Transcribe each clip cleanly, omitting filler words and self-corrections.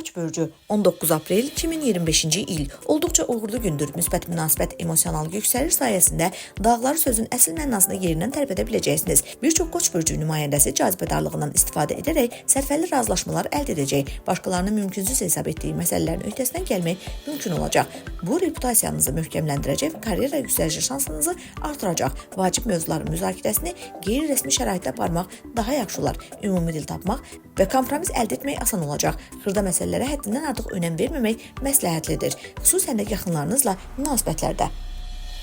Koç bürcü 19 aprel 2025-ci il olduqca uğurlu gündür. Müsbət münasibət, emosional yüksəliş sayəsində dağları sözün əsl mənasında yerindən tərpədə biləcəksiniz. Bir çox Koç bürcü nümayəndəsi cazibədarlığından istifadə edərək sərfəli razılaşmalar əldə edəcək. Başqalarının mümkünsüz hesab etdiyi məsələlərin öhdəsindən gəlmək mümkün olacaq. Bu reputasiyanızı möhkəmləndirəcək və karyera yüksəlişi şansınızı artıracaq. Vacib mövzuların müzakirəsini qeyri-rəsmi şəraitdə aparmaq daha yaxşı olar. Ümumi dil tapmaq və kompromis əldə etmək asan olacaq. Xırda məsələlərə həddindən artıq önəm verməmək məsləhətlidir. Xüsusən də yaxınlarınızla münasibətlərdə.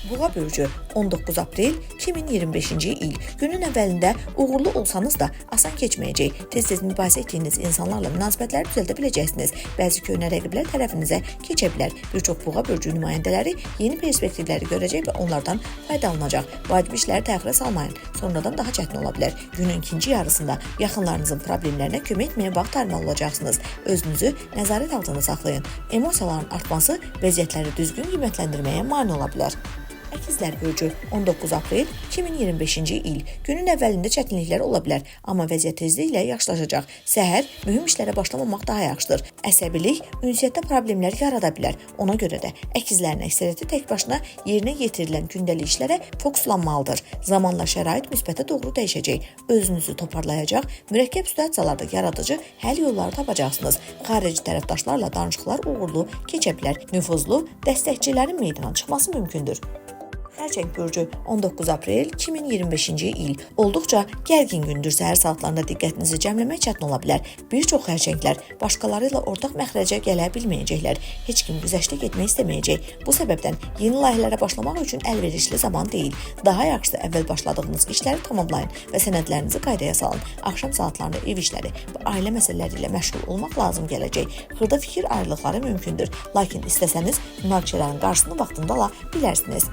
Boğa bürcü 19 aprel 2025-ci il günün əvvəlində uğurlu olsanız da asan keçməyəcək. Tez-tez mübahisə etdiyiniz insanlarla münasibətləri düzəldə biləcəksiniz. Bəzi köhnə rəqiblər tərəfinizə keçə bilər. Bir çox Boğa bürcü nümayəndələri yeni perspektivləri görəcək və onlardan faydalanacaq. Vacib işləri təxirə salmayın. Sonradan daha çətin ola bilər. Günün ikinci yarısında yaxınlarınızın problemlərinə kömək etməyə vaxt ayırmalı olacaqsınız. Özünüzü nəzarət altında saxlayın. Emosiyaların artması vəziyyətləri düzgün qiymətləndirməyə mane ola bilər. Əkizlər bürcü 19 aprel 2025-ci il günün əvvəlində çətinliklər ola bilər, amma vəziyyət tezliklə yaxşılaşacaq. Səhər mühüm işlərə başlamamaq daha yaxşıdır. Əsəbilik ünsiyyətdə problemlər yarada bilər. Ona görə də əkizlərin əksəriyyəti tək başına yerinə yetirilən gündəlik işlərə fokuslanmalıdır. Zamanla şərait müsbətə doğru dəyişəcək. Özünüzü toparlayacaq, mürəkkəb situasiyalarda yaradıcı həll yolları tapacaqsınız. Xarici tərəfdaşlarla danışıqlar uğurlu keçə bilər. Nüfuzlu dəstəkçilərin meydana çıxması mümkündür. Xərçəng bürcü 19 aprel 2025-ci il olduqca gərgin gündür. Səhər saatlarında diqqətinizi cəmləmək çətin ola bilər. Bir çox xərçənglər başqaları ilə ortaq məxrəcə gələ bilməyəcəklər. Heç kim güzəştə getmək istəməyəcək. Bu səbəbdən yeni layihələrə başlamaq üçün əlverişli zaman deyil. Daha yaxşısı əvvəl başladığınız işləri tamamlayın və sənədlərinizi qaydaya salın. Axşam saatlarında ev işləri və ailə məsələləri ilə məşğul olmaq lazım gələcək. Xırda fikir ayrılıqları mümkündür. Lakin istəsəniz münaqişələrin qarşısını vaxtında ala bilərsiniz.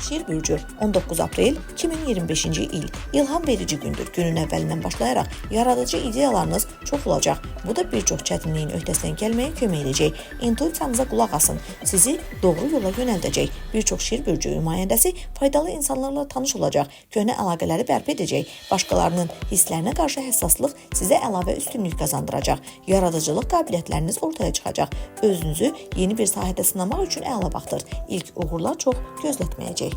Şir bürcü 19 aprel 2025-ci il ilham verici gündür. Günün əvvəlindən başlayaraq yaradıcı ideyalarınız çox olacaq. Bu da bir çox çətinliyin öhdəsindən gəlməyə kömək edəcək. İntuisiyanıza qulaq asın. Sizi doğru yola yönəldəcək. Bir çox Şir bürcü nümayəndəsi faydalı insanlarla tanış olacaq. Köhnə əlaqələri bərpa edəcək. Başqalarının hisslərinə qarşı həssaslıq sizə əlavə üstünlük qazandıracaq. Yaradıcılıq qabiliyyətləriniz ortaya çıxacaq. Özünüzü yeni bir sahədə sınamaq üçün əla vaxtdır. İlk uğurlar çox gözlətməyəcək.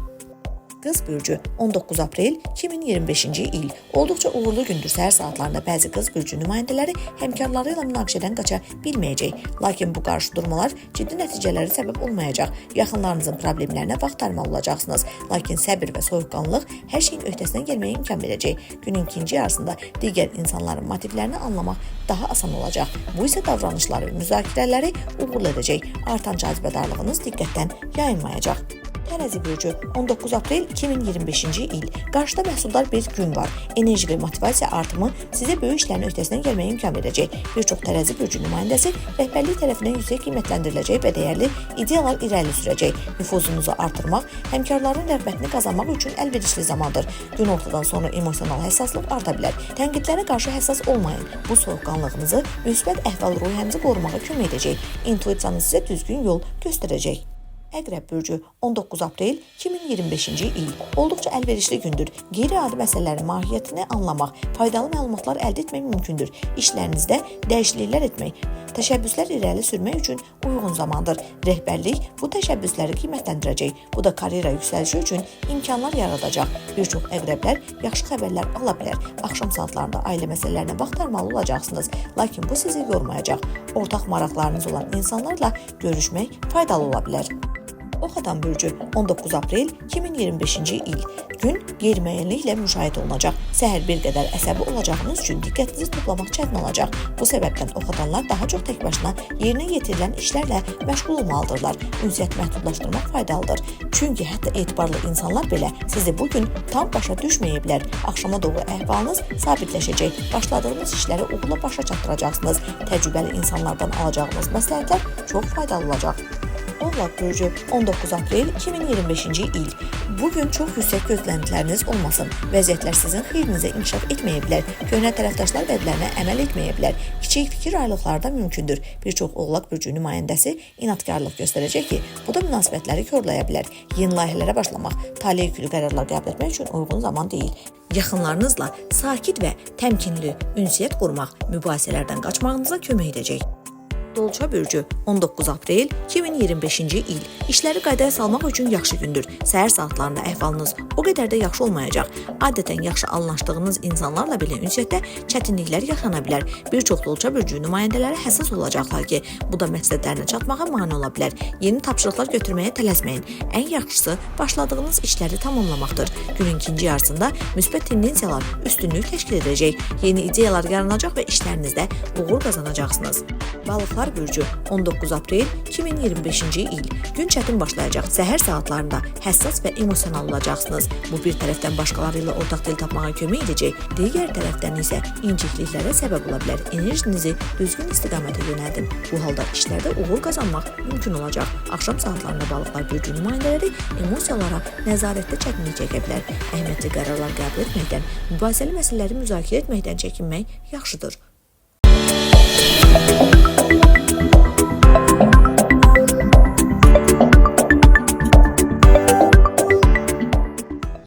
Qız bürcü 19 aprel 2025-ci il olduqca uğurlu gündür. Səhər saatlarında bəzi qız bürcü nümayəndələri həmkarları ilə münaqişədən qaça bilməyəcək. Lakin bu qarşıdurmalar ciddi nəticələrə səbəb olmayacaq. Yaxınlarınızın problemlərinə vaxt ayırmalı olacaqsınız. Lakin səbir və soyuqqanlılıq hər şeyin öhdəsindən gəlməyə imkan verəcək. Günün ikinci yarısında digər insanların motivlərini anlamaq daha asan olacaq. Bu isə davranışları və müzakirələri uğurlu edəcək. Artan cazibədarlığınız diqqətdən yayınmayacaq. Tərəzi bürcü 19 aprel 2025-ci il. Qarşıda məhsuldar bir gün var. Enerji və motivasiya artımı sizə böyük işlərin öhdəsindən gəlməyə imkan verəcək. Bir çox tərəzi bürcü nümayəndəsi rəhbərlik tərəfindən yüksək qiymətləndiriləcək və dəyərli ideyalar irəli sürəcək. Nüfuzunuzu artırmaq, həmkarların rəğbətini qazanmaq üçün əlverişli zamandır. Gün ortadan sonra emosional həssaslıq arta bilər. Tənqidlərə qarşı həssas olmayın. Bu soyuqqanlığınızı müsbət əhval-ruhiyyənizi qorumağa kömək edəcək. İntuisiyanız sizə düzgün yol göstərəcək. Əqrəb bürcü 19 aprel 2025-ci il olduqca əlverişli gündür. Qeyri-adi məsələlərin mahiyyətini anlamaq, faydalı məlumatlar əldə etmək mümkündür. İşlərinizdə dəyişikliklər etmək, təşəbbüslər irəli sürmək üçün uyğun zamandır. Rəhbərlik bu təşəbbüsləri qiymətləndirəcək. Bu da karyera yüksəlişi üçün imkanlar yaradacaq. Bir çox əqrəblər yaxşı xəbərlər ala bilər. Axşam saatlarında ailə məsələlərinə vaxt ayırmalı olacaqsınız. Lakin bu sizi yormayacaq. Ortaq maraqlarınız olan insanlarla görüşmək faydalı ola bilər. Ox adam bürcü 19 aprel 2025-ci il. Gün qeyri-müəyyənliklə müşahidə olunacaq. Səhər bir qədər əsəbi olacağınız üçün diqqətinizi toplamaq çətin olacaq. Bu səbəbdən ox adamlar daha çox tək başına yerinə yetirilən işlərlə məşğul olmalıdırlar. Ünsiyyət məhdudlaşdırmaq faydalıdır. Çünki hətta etibarlı insanlar belə sizi bu gün tam başa düşməyə bilər. Axşama doğru əhvalınız sabitləşəcək. Başladığınız işləri uğurla başa çatdıracaqsınız. Təcrübəli insanlardan alacağınız məsləhətlər çox faydalı olacaq. Oğlaq bürcü 19 aprel 2025-ci il. Bu gün çox yüksək gözləntiləriniz olmasın. Vəziyyətlər sizin xeyrinizə inkişaf etməyə bilər. Köhnə tərəfdaşlar vədlərinə əməl etməyə bilər. Kiçik fikir ayrılıqları da mümkündür. Bir çox Oğlaq bürcü nümayəndəsi inadkarlıq göstərəcək ki, bu da münasibətləri korlaya bilər. Yeni layihələrə başlamaq, tale yüklü qərarlar qəbul etmək üçün uyğun zaman deyil. Yaxınlarınızla sakit və təmkinli ünsiyyət qurmaq mübahisələrdən qaçmağınıza kömək edəcək. Dolça bürcü 19 aprel 2025-ci il. İşləri qaydaya salmaq üçün yaxşı gündür. Səhər saatlarında əhvalınız o qədər də yaxşı olmayacaq. Adətən yaxşı anlaşdığınız insanlarla belə ünsiyyətdə çətinliklər yaşana bilər. Bir çox Dolça bürcü nümayəndələri həssas olacaqlar ki, bu da məqsədlərinə çatmağa mane ola bilər. Yeni tapşırıqlar götürməyə tələsməyin. Ən yaxşısı başladığınız işləri tamamlamaqdır. Günün ikinci yarısında müsbət tendensiyalar üstünlük təşkil edəcək. Yeni ideyalar yaranacaq və işlərinizdə uğur qazanacaqsınız. Balıqlar bürcü 19 aprel 2025-ci il. Gün çətin başlayacaq. Səhər saatlarında həssas və emosional olacaqsınız. Bu bir tərəfdən başqaları ilə ortaq dil tapmağa kömək edəcək, digər tərəfdən isə incikliklərə səbəb ola bilər. Enerjinizi düzgün istiqamətə yönəldin. Bu halda işlərdə uğur qazanmaq mümkün olacaq. Axşam saatlarında balıqlar bürcü nümayəndələri emosiyalara nəzarətdə çətinlik çəkə bilər. Əhəmiyyətli qərarlar qəbul etməkdən, mübahisəli məsələləri müzakirə etməkdən çəkinmək yaxşıdır.